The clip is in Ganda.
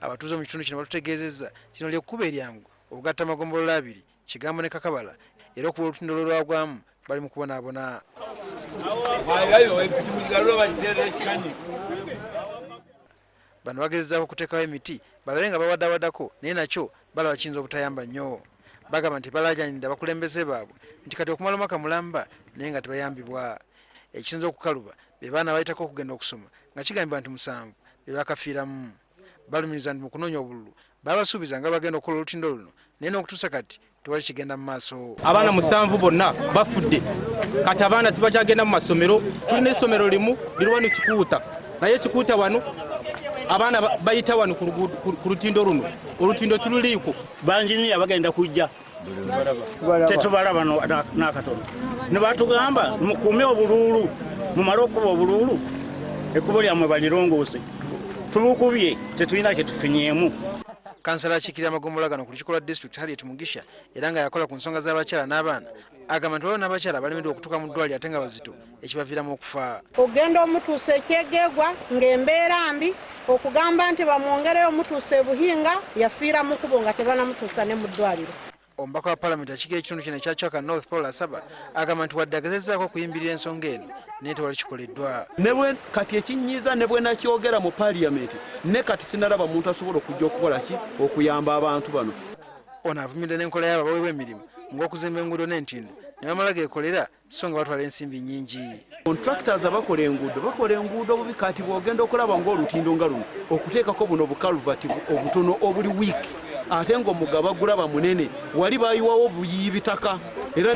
Abatuuze mu kitundu kino batutegeezezza kino ly'ekkubo eryangu okugatta amagombolola abiri, Kigambo ne Kakabala, era okuva olutindo lwe lwagwamu bali mu kubonaabona. Bano bagezezzaako okuteekawo emiti balabe nga bawadaawadako naye nakyo balaba kiyinza obutayamba nnyo. Bagamba nti balaajanidde abakulembeze baabwe nti kati okumala omwaka mulamba naye nga tebayambibwa. Ekisinze okukaluba be baana abayitako okugenda okusoma nga kigambibwa nti musanvu be bakafiiramu. Balumiriza nti mu kunoonya obululu baabasuubiza nga bagenda okukola olutindo luno naye n'okutuusa kati tewali kigenda mu maaso. Abaana musanvu bonna bafudde, kati abaana tibakyagenda mu masomero. Tulina essomero limu liri wano Kikuuta, naye Kikuuta wano abaana bayita wano ku lutindo luno, olutindo tululiiko. Banjiniya bagenda kujja, tetubalaba n'akatono, ne batugamba mukuume obuluulu, mumale okukuba obuluulu ekkubo lyammwe balirongose. Tulukubye, tetulina kye tufunyeemu. Kansala akiikirira amagombolola gano ku lukiiko lwa disitulikiti Harriet Mugisha era nga yakola ku nsonga z'abakyala n'abaana agamba nti waliwo n'abakyala abalemeddwa okutuuka mu ddwaliro ate nga bazito ekibaviiramu okufa. Okugenda omutuusa e Kyegegwa ng'embeera mbi, okugamba nti bamwongereyo omutuusa e Buhinga, yafiira mu kubo nga tebanamutuusa ne mu ddwaliro. Omubaka wa palamenti akiikirira ekitundu kino ekya Kyaka North Paul Asaba agamba nti wadde agezezzaako okuyimbirira ensonga eno naye tewali kikoleddwa. Ne bwe kati ekinnyiiza ne bwe nakyogera mu parliament ne kati sinalaba muntu asobola okujja okukola ki okuyamba abantu bano. Ono avumirira n'enkola y'abo abaweebwa emirimu ng'okuzimba enguudo n'entindo ne bamala geekolera so nga batwala ensimbi nnyingi. Contractors abakola enguudo bakola enguudo bubi, kati bw'ogenda okulaba ng'olutindo nga luno okuteekako buno bukaluvati obutono obuli weak ate ng'omugga bagulaba munene, wali bayiwawo buyiyi bitaka era.